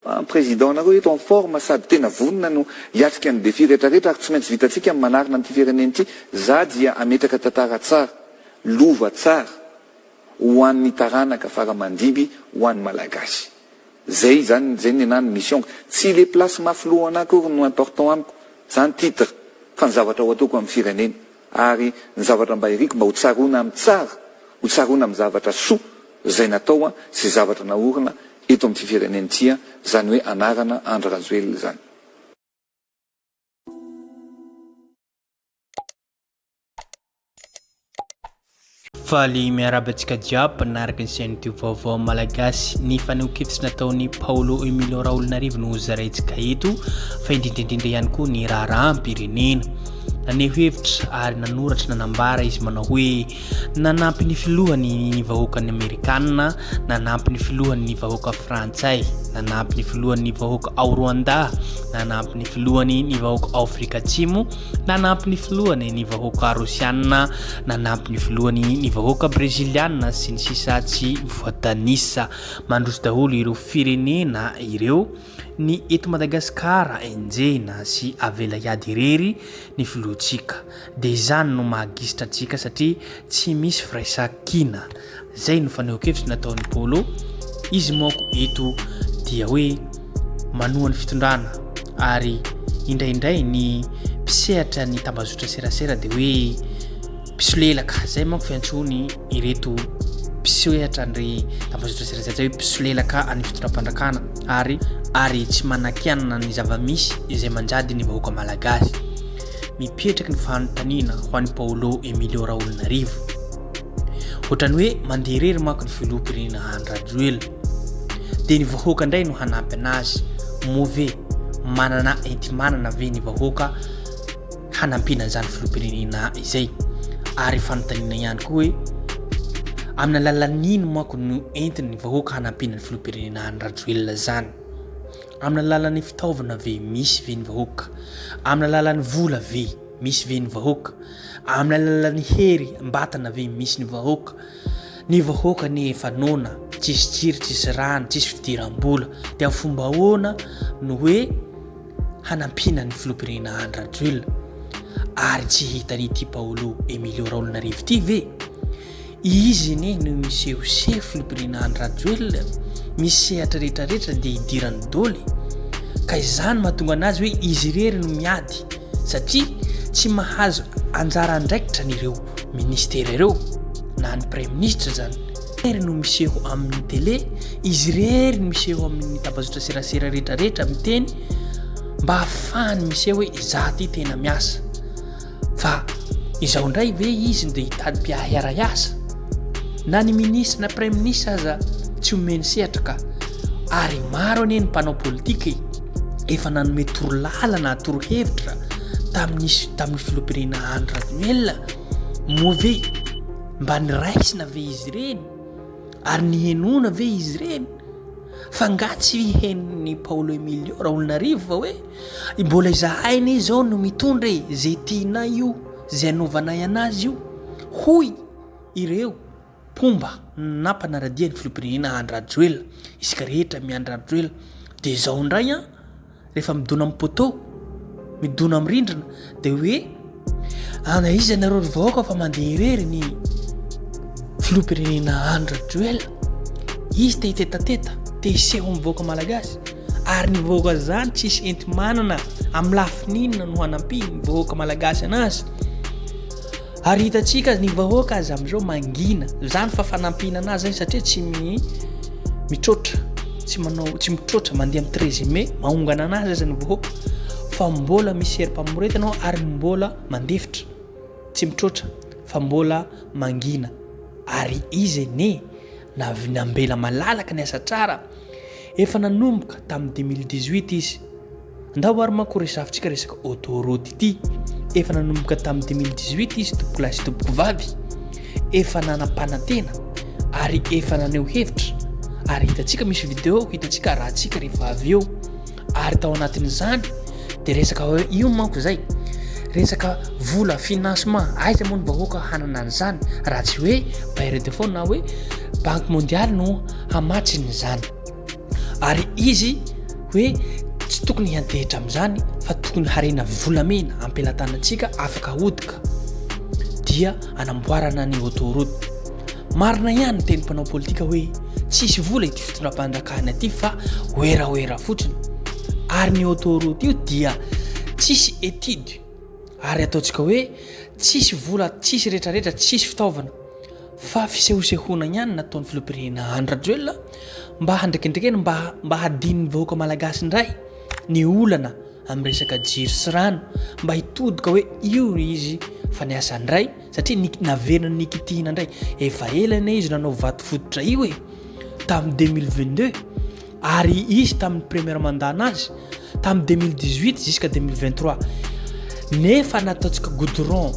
Ny président nareo eto en forme sady tena vonona no hiatrika ny défi rehetra rehetra ary tsy maintsy vitantsika ny manarina an'ity firenena ity. Za dia hametraka tantara tsara, lova tsara ho an'ny taranaka fara aman-dimby ho an'ny Malagasy. Zay zany, zay nenah ny mission-ko. Tsy le place maha filoha anah akory no important amiko, zany titre, fa ny zavatra ho ataoko amin'ny firenena. Ary ny zavatra mba iriko mba ho tsaroana amin'ny tsara, ho tsaroana amin'ny zavatra soa izay natao sy zavatra naorina eto amin'ity firenena ity, izany hoe anarana Andry Rajoelina izany. Faly miarahaba antsika jiaby mpanaraka ny chaîne youtube vaovao malagasy. Ny fanehoan-kevitra nataon'i Paolo Emilio Raholinarivo no hozaraintsika eto fa indrindra indrindra ihany koa ny raharaham-pirenena. Naneho hevitra ary nanoratra nanambara izy manao hoe nanampy ny filohany ny vahoakan'ny Amerikanina, nanampy ny filohany ny vahoaka frantsay, nanampy ny filohany ny vahoaka ao Rwanda, nanampy ny filohany ny vahoaka ao Afrika Atsimo, nanampy ny filohany ny vahoaka Rosianina, nanampy ny filohany ny vahoaka Brezilianina sy ny sisa tsy voatanisa. Mandroso daholo ireo firenena ireo. Ny eto Madagasikara enjehina sy avela hiady irery ny filohantsika. Dia izany no maha gisitra antsika satria tsy misy firaisan-kina. Zay no fanehoan-kevitra nataon'i Polo. Izy manko eto dia hoe manoha ny fitondrana ary indraindray ny mpisehatra ny tambazotra serasera dia hoe mpisolelaka. Zay manko fiantsoany ireto mpisehatra ny tambazotra serasera zay hoe mpisolelaka an'ny fitondram-panjakana ary ary tsy manakianana ny zava-misy izay manjady ny vahoaka malagasy. Mipetraky ny fanontaniana ho an'i Paolo Emilio Raholinarivo. Ohatran'ny hoe mandeha irery manko ny filoham-pirenena Andry Rajoelina. Dia ny vahoaka indray no hanampy anazy. Moa ve manana enti-manana ve ny vahoaka hanampiana an'izany filoham-pirenena izay? Ary fanontaniana ihany koa hoe amin'ny alalan'ny ino manko no entin'ny vahoaka hanampiana ny filoham-pirenena Andry Rajoelina izany? Amin'ny alalan'ny fitaovana ve misy ve ny vahoaka? Amin'ny alalan'ny vola ve misy ve ny vahoaka? Amin'ny alalan'ny hery am-batana ve misy ny vahoaka? Ny vahoaka anie efa noana, tsisy jiro, tsisy rano, tsisy fidiram-bola, dia amin'ny fomba ahoana no hoe hanampiana ny filoham-pirenena Andry Rajoelina? Ary tsy hitan'ity Paolo Emilio Raolinarivo ity ve? Izy anie no misehoseho filoham-pirenena Andry Rajoelina, misy sehatra rehetra rehetra dia idirany doly, ka izany mahatonga anazy hoe izy irery no miady satria tsy mahazo anjara andraikitra an'ireo ministera ireo na ny praiminisitra izany. Irery no miseho amin'ny tele, izy irery no miseho amin'ny tambazotra serasera rehetra rehetra miteny mba hahafahany miseho hoe izaho ity tena miasa. Fa izao indray ve izy no dia hitady mpiahiara-hiasa? Na ny minisitra na praiminisitra aza tsy omeny sehatra ka. Ary maro anie ny mpanao politika e! Efa nanome torolalana, torohevitra tamin'ny tamin'ny filoham-pirenena Andry Rajoelina, moa ve mba niraisina ve izy ireny? Ary nihenoana ve izy ireny? Fa nga tsy henon'i Paolo Emilio Raholinarivo fa hoe mbola izahay anie izao no mitondra e, ze tianay io, ze anaovanay anazy io, hoy ireo mpomba na mpanaradia ny filoham-pirenena Andry Rajoelina. Isika rehetra miandry Rajoelina. Dia izao indray an! Rehefa midona amin'ny poteau, midona amin'ny rindrina dia hoe ana iza ianareo ry vahoaka fa mandeha irery ny filoham-pirenena Andry Rajoelina. Izy te hitetateta, te hiseho amin'ny vahoaka malagasy ary ny vahoaka izany tsisy enti-manana amin'ny lafiny inona no hanampiany ny vahoaka malagasy anazy. Ary hitantsika ny vahoaka aza amin'izao mangina, izany fa fanampiana anazy zany satria tsy mi mitroatra, tsy manao tsy mitroatra mandeha amin'ny treize mai mahongana anazy aza ny vahoaka fa mbola misy herim-pamoretana ao ary mbola mandefitra, tsy mitroatra fa mbola mangina ary izy anie nav- nambela malalaka ny asa tsara, efa nanomboka tamin'ny 2018 izy. Ndao ary manko resafintsika resaka autoroute ity. Efa nanomboka tamin'ny 2018 izy tompokolahy sy tompokovavy. Efa nanam-panantena ary efa naneho hevitra ary hitantsika misy video hitantsika arahantsika rehefa avy eo. Ary tao anatin'izany dia resaka hoe io manko izay resaka vola financement aiza moa ny vahoaka hanana an'izany raha tsy hoe bailleur de fonds na hoe banque mondiale no hamatsy an'izany. Ary izy. Hoe tsy tokony hiantehitra amin'izany fa tokony harena volamena am-pelatanantsika afaka ahodika dia anamboarana ny autoroute. Marina ihany ny teny mpanao politika hoe tsisy vola ity fitondram-panjakana ity fa werawera fotsiny. Ary ny autoroute io dia tsisy étude ary ataontsika hoe tsisy vola, tsisy retraretra, tsisy fitaovana fa fisehosehoana ihany nataon'ny filoham-pirenena Andry Rajoelina mba handrikendrikena mba mba hadinon'ny vahoaka malagasy indray ny olana amin'ny resaka jiro sy rano mba hitodika hoe io izy fa niasa indray satria ny naverina nikitihina indray efa ela anie izy nanao vato fototra io e tamin'ny 2022 ary izy tamin'ny première mandat nazy tamin'ny 2018 jusqu'à 2023 nefa nataontsika goudron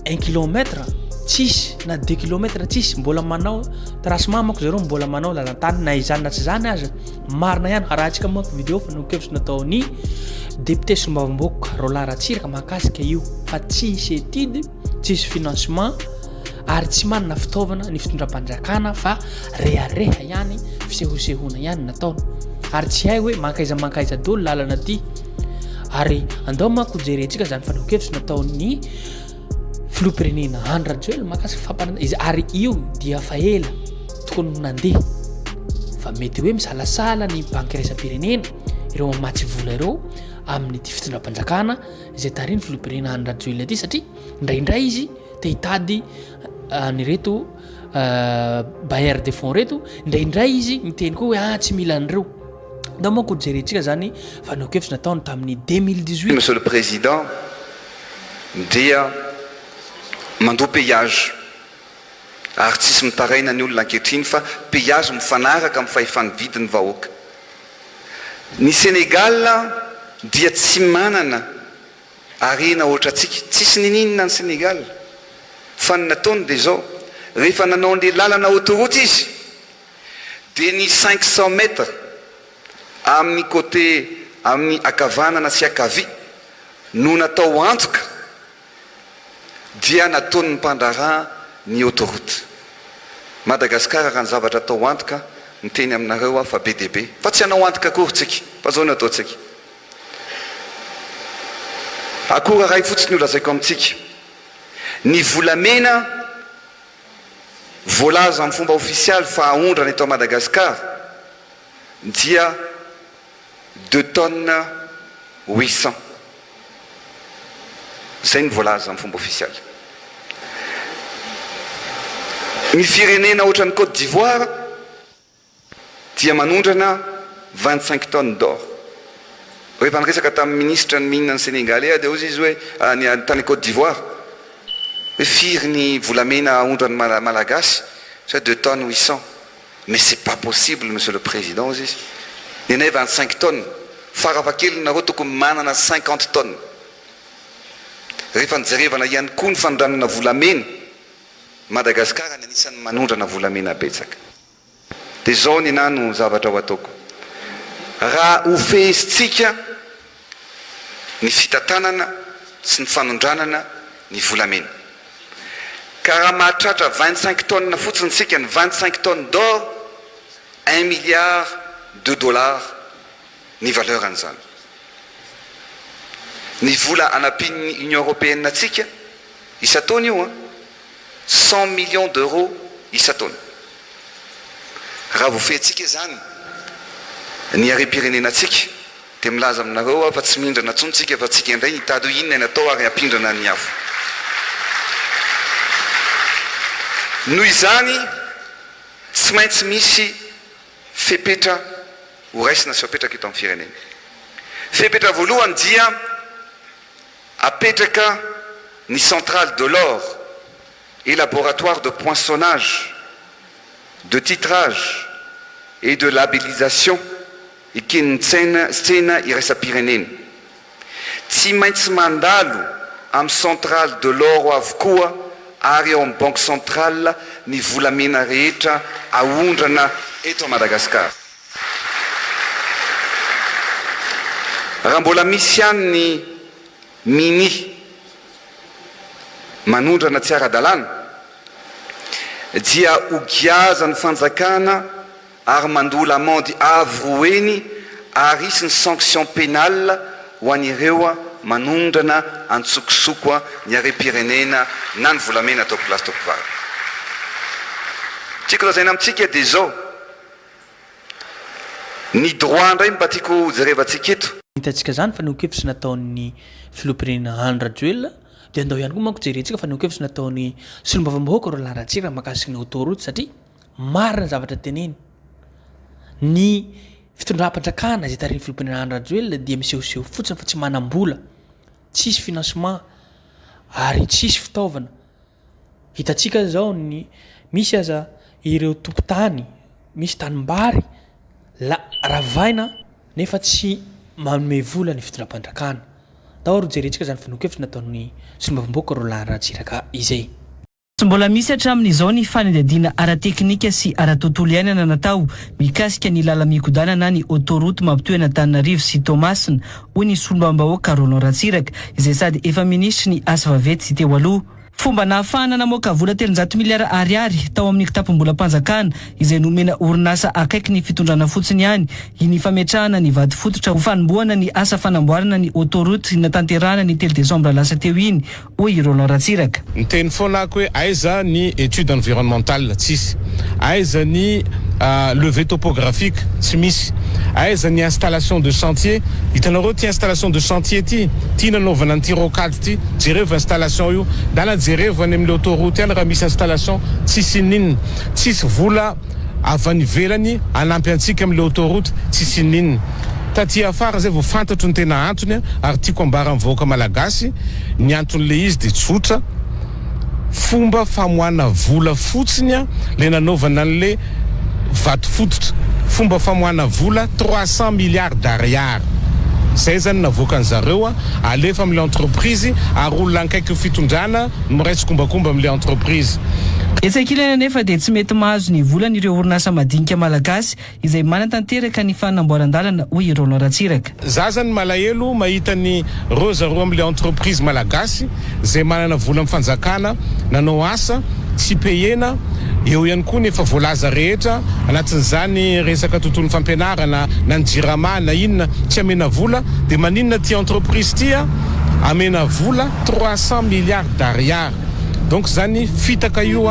un kilomètre tsisy na deux kilomètres tsisy mbola manao tracement manko zareo mbola manao lalantany na izany na tsy izany aza marina ihany arahantsika manko vidéo fa nokevitra nataon'ny député solombavambahoaka Roland Ratsiraka mahakasika io fa tsisy étude tsisy financement ary tsy manana fitaovana ny fitondram-panjakana fa rehareha ihany fisehosehoana ihany nataony ary tsy hay hoe mankaiza mankaiza dolo lalana ty ary andao manko jerentsika zany fanehoan-kevitra nataon'ny filoham-pirenena Andry Rajoelina mahakasika fampanana izy ary io dia fa ela tokony ho nandeha fa mety hoe misalasala ny banky iraisam-pirenena ireo mamatsy vola ireo amin'ity fitondram-panjakana izay tarihin'ny filoham-pirenena Andry Rajoelina ity satria indraindray izy te hitady an'ireto bailleurs de fonds reto indraindray izy miteny koa hoe ah tsy mila an'ireo ndao manko jerentsika zany fanehoan-kevitra nataony tamin'ny 2018 Monsieur le Président dia mandoa péage ary tsisy mitaraina ny olona ankehitriny fa péage mifanaraka amin'ny fahefan'ny vidin'ny vahoaka. Ny Sénégal dia tsy manana Harena ohatrantsika, tsisy ninininona any Sénégal, fa ny nataony dia izao, rehefa nanao an'ilay lalana autoroute izy, dia ny 500 mètres amin'ny côté amin'ny ankavanana sy ankavia no natao antoka, dia nataon'ny mpandraharaha ny autoroute. Madagascar raha ny zavatra atao antoka, miteny aminareo aho fa be dia be, fa tsy hanao antoka akory tsika, fa izao no ataontsika. Akora iray fotsiny no lazaiko amintsika. Ny volamena voalaza amin'ny fomba ofisialy fa aondrana eto Madagasikara dia deux tonnes 800. Izay no voalaza amin'ny fomba ofisialy. Ny firenena ohatran'i Côte d'Ivoire dia manondrana 25 tonnes d'or. Rehefa niresaka tamin'ny minisitra ny mines any Sénégalais aho dia hozy izy hoe, ny tany Côte d'Ivoire, hoe firy ny volamena aondran'ny Malagasy, zay deux tonnes 800. Mais c'est pas possible monsieur le président hozy izy, ny anay 25 tonnes, farafahakeliny nareo tokony manana 50 tonnes. Rehefa nijerevana ihany koa ny fanondranana volamena, Madagascar ny anisan'ny manondrana volamena betsaka. Dia izao ny anah no zavatra ho ataoko. Raha ho fehezintsika ny fitantanana sy ny fanondranana ny volamena. Ka raha mahatratra 25 tonnes fotsiny tsika, ny 25 tonnes d'or, un milliard de dollars ny valeur an'izany. Ny vola anampian'ny Union Européenne antsika isan-taona io an, 100 millions d'euros isan-taona. Raha voafehintsika izany ny harem-pirenenantsika dia milaza aminareo aho fa tsy mindrana intsony tsika fa tsika indray hitady hoe inona ny atao ary hampindrana ny hafa. Noho izany tsy maintsy misy fepetra ho raisina sy ho apetraka eto amin'ny firenena. Fepetra voalohany dia apetraka ny centrale de l'or et laboratoire de poinçonnage, de titrage et de labellisation eken'ny tsena tsena iraisam-pirenena. Tsy maintsy mandalo amin'ny centrale de l'or avokoa ary ao amin'ny banque centrale ny volamena rehetra aondrana eto Madagasikara. Raha mbola misy ihany ny minia manondrana tsy ara-dalàna dia ho giazan'ny fanjakana ary mandoa lamandy avo roa heny. Ary hisy ny sanction pénale ho an'ireo manondrana antsokosoko ny harem-pirenena na ny volamena tompokolahy sy tompokovavy. Tiako lazaina amintsika dia izao, ny droit indray no mba tiako hojerevantsika eto. Hitantsika izany fa fanehoan-kevitra nataon'ny filoham-pirenena Andry Rajoelina dia andao ihany koa manko jerentsika fanehoan-kevitra nataon'ny solombavambahoaka Roland Ratsiraka mahakasika ny autoroute satria marina ny zavatra teneny. Ny fitondram-panjakana izay tarihin'ny filoham-pirenena Andry Rajoelina dia misehoseho fotsiny fa tsy manam-bola, tsisy financement ary tsisy fitaovana. Hitantsika zao ny misy aza ireo tompon-tany misy tanimbary la- ravaina nefa tsy manome vola ny fitondram-panjakana. Tao ary hojerentsika izany fanehoan-kevitra nataon'ny solombavambahoaka Roland Ratsiraka izay. Tsy mbola misy hatramin'izao ny fanadihadiana ara-teknika sy ara-tontolo iainana natao mikasika ny lala-mikodana na ny autoroute mampitohy an'Antananarivo sy Toamasina, hoy ny solombavambahoaka Roland Ratsiraka, izay sady efa minisitry ny asa vaventy teo aloha. Fomba nahafahana namoaka vola 300 miliara ariary tao amin'ny kitapom-bolam-panjakana izay nomena orinasa akaiky ny fitondrana fotsiny ihany iny fametrahana ny vato fototra ho fanombohana ny asa fanamboarana ny autoroute natanterahana ny telo desambra lasa teo iny, hoy i Roland Ratsiraka. Niteny foana ako hoe aiza ny étude environnementale, tsisy. Aiza ny levée topographique, tsy misy. Aiza ny installation de chantier, hitanareo ity installation de chantier ity, ity nanaovana an'ity rocade ity, jerevo installation io, ndana jerevo any amin'ilay autoroute any raha misy installation, tsisy ininona. Tsisy vola avy any ivelany hanampy antsika amin'ilay autoroute, tsisy ininona. Taty afara zay vao fantatro ny tena antony ary tiako ambara amin'ny vahoaka malagasy, ny anton'ilay izy dia tsotra, fomba famoahana vola fotsiny le nanaovana an'le vato fototra, fomba famoahana vola 300 milliards d'ariary zay zany navoakan zareo alefa amle entreprise ary olona ankaiky fitondrana no miray tsikombakomba amle entreprise. Etsy ankilany anefa dia tsy mety mahazo ny volany ireo orinasa madinika malagasy izay manatanteraka ny fanamboaran-dalana hoy i Roland Ratsiraka. Za zany malahelo mahita ny reo zareo amle entreprise malagasy zay manana vola am fanjakana nanao asa tsy payena, eo ihany koa ny efa voalaza rehetra anatin'izany resaka tontolon'ny fampianarana na ny jirama na inona tsy amena vola de maninona ty entreprise ty amena vola 300 milliards d'ariary donc zany fitaka io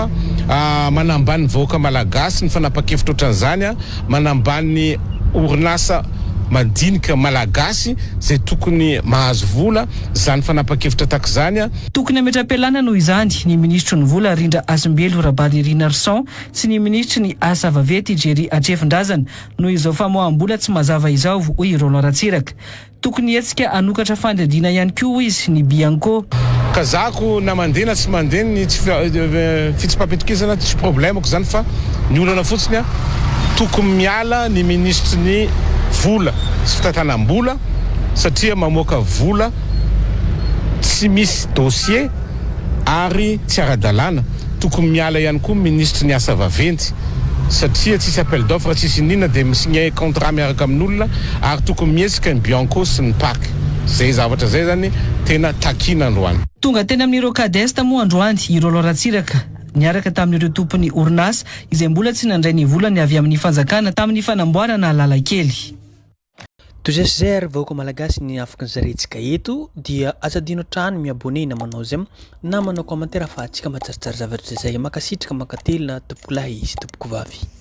a manambany vahoaka malagasy ny fanapakevitra otran'izany a manambany orinasa madinika malagasy zay tokony mahazo vola zany fanapakevitra takizany a. Tokony hametra-pialana noho izany ny minisitry ny vola Rindra Hasimbelo Rabarinirinarison sy ny minisitry ny asa vaventy Jerry Hatrefindrazana noho izao famoaham-bola tsy mazava izao, hoy i Roland Ratsiraka. Tokony hihetsika hanokatra fanadihadiana ihany koa, hoy izy, ny Bianco. Ka za ko na mandeha na tsy mandeha ny tsy fitsipaham-pitokisana tsy problème-ko zany fa ny olana fotsiny a tokony miala ny minisitry ny vola sy fitantanam-bola satria mamoaka vola tsy misy dossier ary tsy ara-dalàna, tokony miala ihany koa minisitry ny asa vaventy satria tsisy appel d'offre tsisy inona dia mi-signer contrat miaraka amin'olona ary tokony mihetsika ny Bianco sy ny Pac. Zay zavatra zay zany tena takiana androany. Tonga teny amin'ny Rocade Est moa androany i Roland Ratsiraka niaraka tamin'ireo tompon'ny orinasa izay mbola tsy nandray ny volany avy amin'ny fanjakana tamin'ny fanamboarana lalan-kely. Toy izay sy izay ary vahoaka malagasy ny afaka ny zarentsika eto dia aza adino hatrany mi-abonner na manao j'aime na manao commentaire fa antsika mahatsaratsara zavatra izay. Mankasitraka mankatelina tompokolahy sy tompokovavy.